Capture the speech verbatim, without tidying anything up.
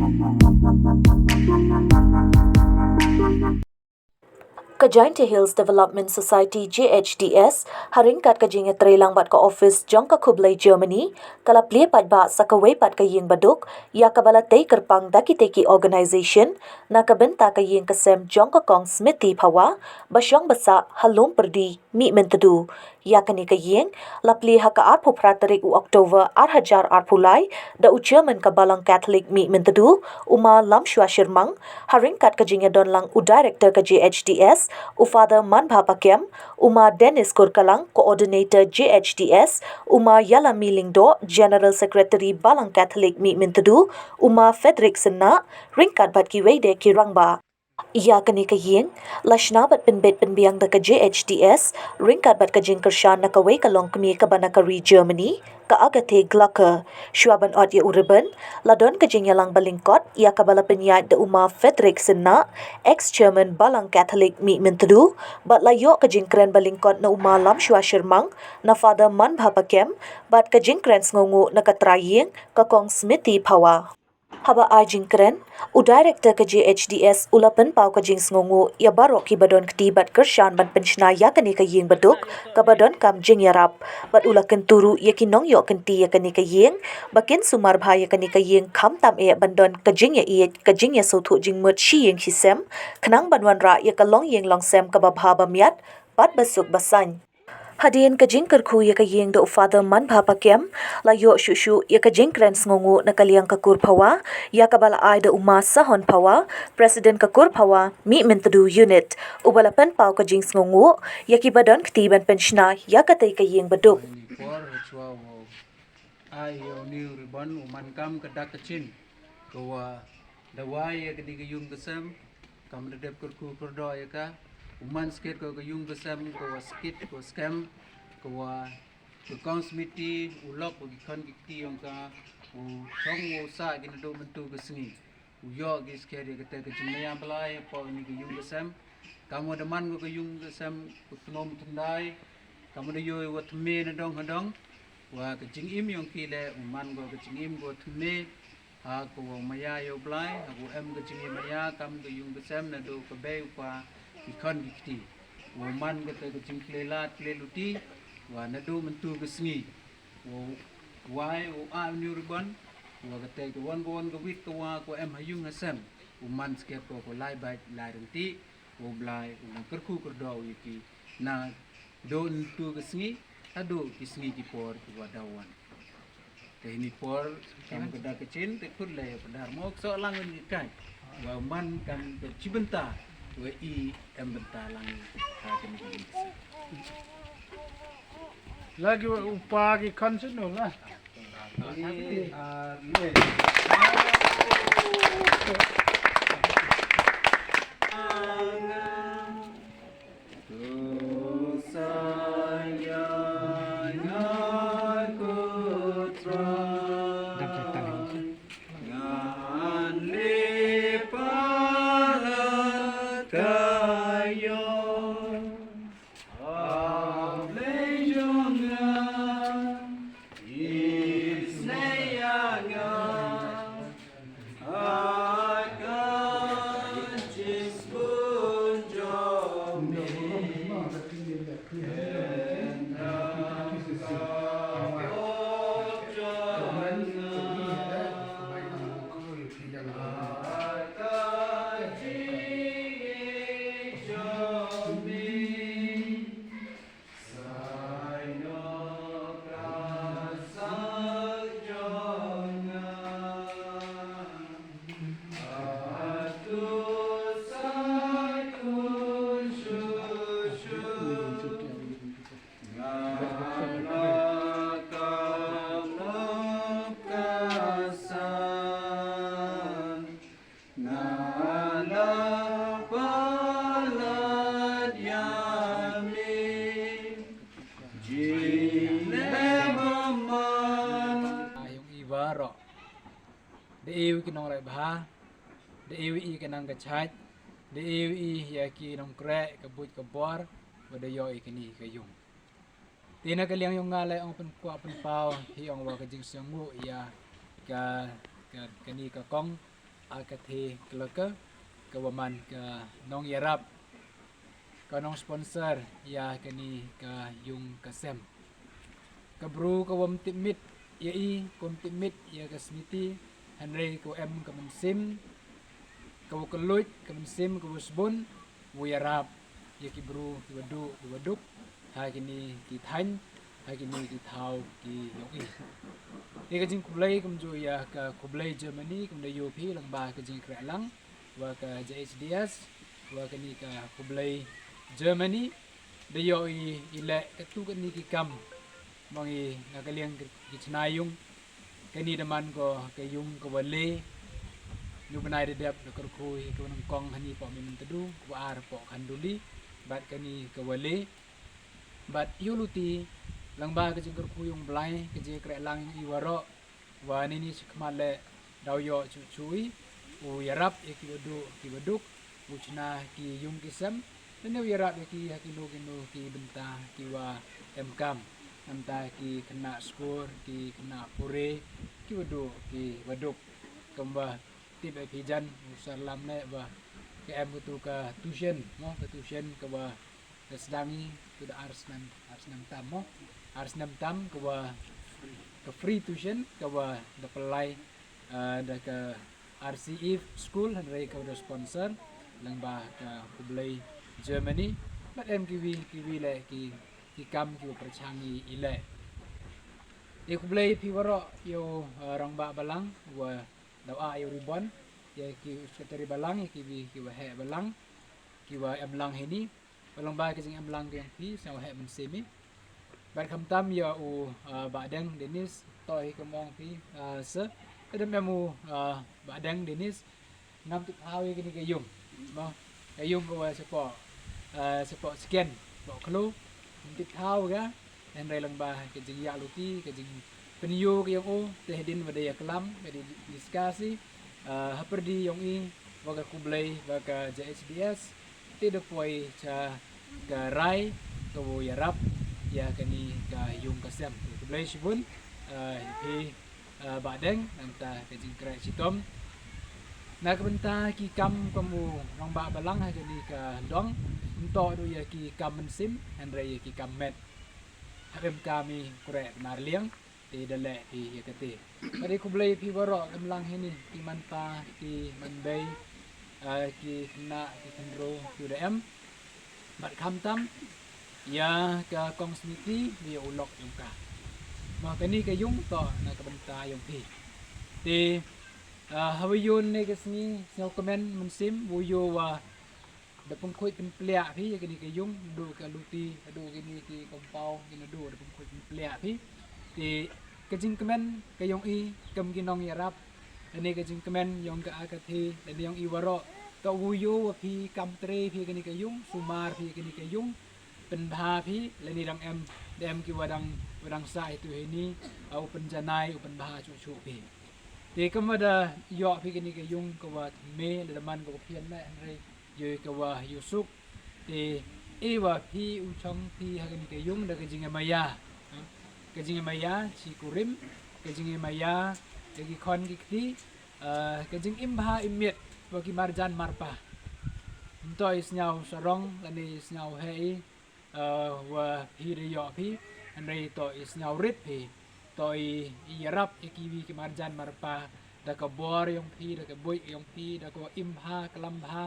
Ka Jaintia Hills Development Society, J H D S, ha ryngkat ka jingïatreilang bad ka office jong ka Khublei Germany, ka la plie paidbah sa kawei pat ka ïing baduk ïa kaba la tei kyrpang da kitei ki organisation na ka bynta ka ïing ka sem jong ka Kong Smithi Phawa ba shong ba sah ha Lum Pyrdi, Mihmyntdu. Ïa kane ka ïing la plie ha ka arphew phra tarik u October ar hajar arphew lai da u Chairman ka Balang Catholic Mihmyntdu, u Ma Lamshwa Shyrmang, ha ryngkat ka jingïadon lang u Director ka J H D S, u Father Manbha Pakem, u Ma Dennis Kurkalang, Coordinator J H D S, u Ma Ïalami Lyngdoh, General Secretary Balang Catholic Mihmyntdu, u Ma Frederick Synnah, ryngkat bad kiwei de ki rangbah. Ïa kane ka ïing la shna bad pynbeit pynbiang da ka J H D S ryngkat bad ka jingkyrshan na kawei ka longkmie kaba na ka ri Germany, ka Agathe Glucker. Shuwa ban ot ïa u ribbon, la don ka jingïalang ba lyngkot ïa kaba la pynïaid da u Ma Frederick Synnah, ex-chairman Balang Catholic Mihmyntdu, bad la ïoh ka jingkren ba lyngkot na u Ma Lamshwa Shyrmang, na Father Manbha Pakem, bad ka jingkren sngewnguh na ka trai ïing, ka Kong Smithi Phawa. Haba ai jingkren, u Director ka J H D S u la pynpaw ka jingsngewnguh ïa baroh kiba don kti bad kyrshan ban pynshna ïa kane ka ïing baduk kaba donkam jingïarap. Bad u la kyntu ruh ïa ki nongïoh kynti ïa kane ka ïing ba kin sumar bha ïa kane ka ïing, khamtam eh ban don ka jingïaieit, ka jingïasngewthuh jingmut shi ïing shi sem, khnang ban wanrah ïa ka longïing longsem kaba bha ba miat bad ba suk ba saiñ. Hadien ka jingkyrkhu ïa ka ïing da u Father Manbha Pakem, la ïoh shuh shuh ïa ka jingkren sngewnguh na ka liang ka kur Phawa ïa kaba la ai da u Ma Sahon Phawa, President ka kur Phawa Mihmyntdu Unit, uba la pynpaw ka jingsngewnguh ïa kiba don kti ban pynshna ïa katei ka ïing baduk. Por hachwa u ai ïa u new ribbon, u man kam ka dak ka chin, ka wa da wai ïa ka dei ka ïung ka sem, kam da dep kyrkhu kyrdoh ïa ka, u man skit ka, ka ïung ka sem ka wa skit ka wa skhem, ka wa ka Kong Smithi u lok wa ki khon ki kti ïong ka, u chong wa u sah ki naduh mynta ka sngi. U ïoh ki skhem ïa kata ka jingmaya Blai hapoh kane ka ïung ka sem. Kam wa da man ka, ka ïung ka sem ka tnum thyndai, kam wa da ïoh wa thymme na dong ha dong. Wa ka jingim ïong ki leh, u man ka, ka jingim ka wa thymme, ha ka wa maya ïa u Blai, ha ka wa em ka jingim maya, kam ka ïung ka sem naduh ka bei u pa, ki khon ki kti. Wa man kata ka jingkhlei lad khlei luti, wa naduh mynta ka sngi. Wa wai, wa ai u new ribbon, wa kata ka wan ka wan ka wit ka wa ka em ha ïung ha sem, u man skhem ka, ka lai bait lai ryntih, u Blai u nang kyrkhu kyrdoh ïa ki naduh mynta ka sngi haduh ki sngi ki por ki wa da wan. Te hini por kam ka dak ka chin, te khut lei ïa pdar mo, kso lang ni kai. Wa man kam ka chi bynta, wa i em bynta lang ha kane ka bynta. Lagi wa u pa ki khon snu la. Nga la palat ïa me, jingleh bymman. Ïa i baroh. Da ïohi ki nongrep bha, da ïohi ki nang ka chait, da ïohi ïa ki nongkreh ka buit ka bor, ba da ïohi kine ka ïung. Te na ka liang ïong nga lei ong pynkwah pynpaw hi ong wa ka jingsngewnguh ïa ka, ka, kane ka kong Kathe Klaka, ka wa man ka nongïarap, ka nongsponsor ïa kane ka yung ka sem. Ka bru ka wam tipmit ïa i, ka wam tipmit ïa ka smiti, hynrei ka wa em ka mynsiem, ka wa kylluid, ka mynsiem ka wa sbun, wa ïarap ïa ki bru ki wa duh ki wa duk ha kine ki thaiñ, ha kine ki thaw ki yong i. Te ka jingkhublei kumjuh ïa ka khublei Germany kum da ïoh phi lyngba ka jingkhreh lang wa ka J H D S, wa kane ka khublei Germany da ïoh i, i leh katu kane ki kam. Mong i nga ka liang ki chna yung. Kane da man ko ka yung ka wa le. Nyu bnai da dep da kyrkhu i ka wa nyngkong hani poh Mymyntdu, ka wa ar poh Khanduli, bad kane ka wa le. Bad ïoh luti lyngba ka jingkyrkhu yung Blai, ka jingkhreh lang yung i waroh, wa nini shi khmat leh daw ïoh chuh chuh i u ïarap ïa ki wa duh ki wa duk, u chna ki yung ki sem, lane u ïarap ïa ki ha kino kino ki bynta ki wa em kam, namta ki khynnah skur, ki khynnah pure, ki wa duh ki wa duk. Kumba tip ïa phi jan u sarlam leh wa ka em katu ka tuition, mo, ka tuition ka wa da sdang i tu da ar snem, ar snem tam, mo, ar snem tam ka wa ka free tuition ka wa da pynlai, ah, da ka R C E school, hynrei ka wa da sponsor lyngba ka khublei Germany. Bad em kiwi kiwi leh ki, ki kam ki wa pyrchang i, i leh. Te khublei phi waroh ïa u, ah, rangbah balang wa daw ah ïa u ribbon, ïa ki u secretary balang, ïa kiwi ki wa heh balang, ki wa em lang hini. Wa lyngba ka jingem lang ka yong phi, sngewheh mynsiem i. Bad khamtam ïa u, ah, Bah Deng Dennis, to hi ka mong phi, ah, sir. Ka dam em u, ah, Bah Deng Dennis, ngam tip thaw ïa kane ka yung. Mo, ka yung ka wa shapoh, ah, shapoh sken, shapoh klo. Ngam tip thaw ka, hynrei lyngba ka jingïaid luti, ka jingpynïoh ka yong u, te hadien wa da ïaklam, ka da discuss i, ah, ha pyrdi yong i, wa ka khublei, wa ka J H D S, te da poi cha ka rai ka wa ïarap ïa kane ka yung ka sem. Khublei shibun, ah, phi, ah, Bah Deng, namta ka jingkhreh chitom. Na ka bynta ki kam kum u rangbah balang ha kane ka dong, ym toh du ïa ki kam mynsiem, hynrei ïa ki kam met. Hap em kam i khreh bynta liang, te da leh phi ïa kata. Bad i khublei phi waroh em lang hini, ki man pa, ki man bei, ah, ki khynnah, ki khynroo, ki u da em. Bad khamtam ïa ka kong smiti, ïa u lok yong ka. Mo, kane ka yung toh na ka bynta yong phi. Te, ah, ha wa ïoh ne ka sngi, sngewkmen mynsiem, wa ïoh wa da pynkhuid pynpliah phi ïa kane ka yung, duh ka luti, duh kine ki compound, kine duh da pynkhuid pynpliah phi. Te ka jingkmen ka yong i kum ki nongïarap, lane ka jingkmen yong ka Kathe, lane yong i waroh, toh wa ïoh wa phi kam trei phi ïa kane ka yung, sumar phi ïa kane ka yung, pynbha phi, lane dang em, da em ki wa dang, wa dang sah itu hini, ah, u pynjanai, u pynbha chuh chuh phi. Te kum wa da ïoh phi kane ka yung ka wa thymme, lada man ka wa phian leh, hynrei ïoh ka wa ïoh suk. Te i wa phi u chong phi ha kane ka yung da ka jingïamaya. Ha? Ka jingïamaya chi kurim, ka jingïamaya da ki khon ki kti, ah, ka jingim bha im miet wa ki marjan marpa. Ym toh i sngew sarong lane i sngew heh i, ah, wa phi da ïoh phi, hynrei toh i sngew rit phi, toh i, i ïarap ïa kiwi ki marjan marpa, da ka bor yong phi, da ka buit yong phi, da ka im bha, klam bha.